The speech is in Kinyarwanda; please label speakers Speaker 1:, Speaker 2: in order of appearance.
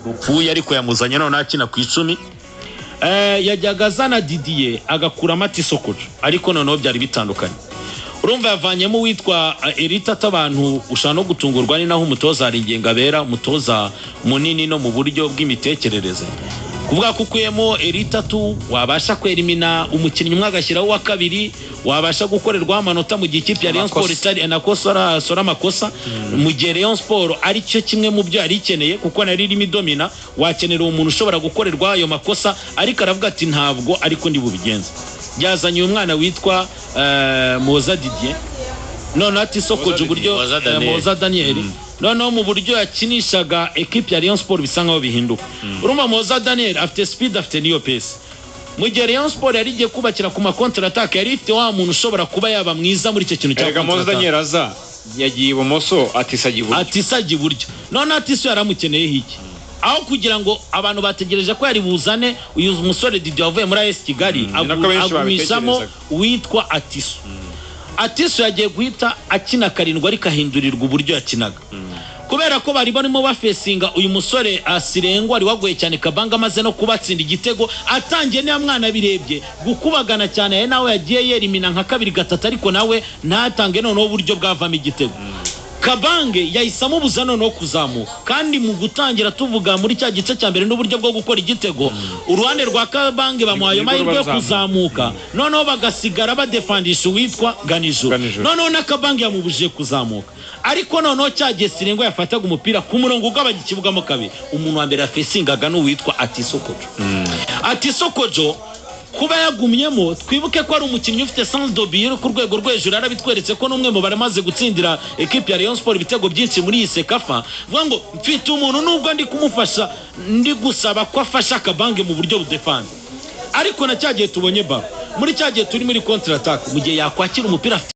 Speaker 1: Rupfuye ariko yamuzanye noneho akina ku 10. Yajyaga azana Didier agakuramo Atiso Kojo, ariko noneho byari bitandukanye. Urumva yavanyemo uwitwa Erita. Abantu ushobora no gutungurwa, ni naho umutoza hari ingengo abera umutoza munini no mu buryo bw'imitekerereze, kuvuga ko ukuyemo Eritatu wabasha kwerimina umukinnyi umwe, agashyiraho uwa kabiri wabasha gukorerwaho amanota mu gihe ikipe ya Rayon Sport itari anakosora sora amakosa, mu gihe Rayon Sport ari cyo kimwe mu byo yari ikeneye, kuko nari irimo idomina, wakenera uwo muntu ushobora gukorerwa ayo makosa. Ariko aravuga ati: "Ntabwo ariko ndi bubigenze." Yazanye uyu mwana witwa Moza Didier, noneho ati sokoje uburyo
Speaker 2: Moza Daniel.
Speaker 1: Moza Daniel. Noneho mu buryo yakinishaga ekipe ya Rayon Sport bisa nkaho bihinduka. Urumva Moza Daniel afite speed, afite n'iyo pace, mu gihe Rayon Sport yari igiye kubakira ku ma contre attaque, yari ifite wa muntu ushobora kuba yaba mwiza muri icyo kintu cya
Speaker 3: Erega Moza
Speaker 1: contre attaque.
Speaker 3: Daniel aza yagiye ibumoso, Atisa ajya iburyo.
Speaker 1: Atisa ajya iburyo. Noneho Atiso yaramukeneyeho iki? Aho kugira ngo abantu bategereje ko yari buzane uyu musore Didier wavuye muri AS Kigali,
Speaker 3: Ni nako benshi
Speaker 1: agumishamo
Speaker 3: babitekerezaga.
Speaker 1: uwitwa Atiso. Atiso yagiye guhita akina karindwi, ariko ahindurirwa uburyo yakinaga kubera ko bari barimo bafesinga uyu musore Asirengwa wari wagoye cyane Kabanga, amaze no kubatsinda igitego. Atangiye niba mwana birebye gukubagana cyane, ari nawe yagiye yerimina nka kabiri gatatu, ariko nawe ntatange noneho uburyo bwavamo igitego. Kabange yahise amubuza noneho kuzamuka, kandi mu gutangira tuvuga muri cya gice cya mbere n'uburyo bwo gukora igitego, uruhande rwa Kabange bamuhaye
Speaker 3: Nirwo
Speaker 1: amahirwe yo
Speaker 3: ruba
Speaker 1: kuzamuka, noneho bagasigara badefandisha uwitwa Ganijuru.
Speaker 3: Ganijuru.
Speaker 1: Noneho na Kabange yamubujije kuzamuka, ariko noneho cya gihe Sirengo yafataga umupira ku murongo ugabanya ikibugamo kabiri, umuntu wa mbere yafesingaga n'uwitwa Atisokojo. Atisokojo kuba yagumyemo, twibuke ko ari umukinnyi ufite sens de but ku rwego rwo hejuru. Yarabitweretse ko n'umwe mu baramaze gutsindira ekipi ya Rayon Sport ibitego byinshi muri iyi CECAFA. Vuga ngo mfite umuntu, nubwo ndi kumufasha, ndi gusaba ko afasha Kabange mu buryo budefanda, ariko na cya gihe tubonye ballon, muri cya gihe turi muri contre attaque, mu gihe yakwakira umupira afite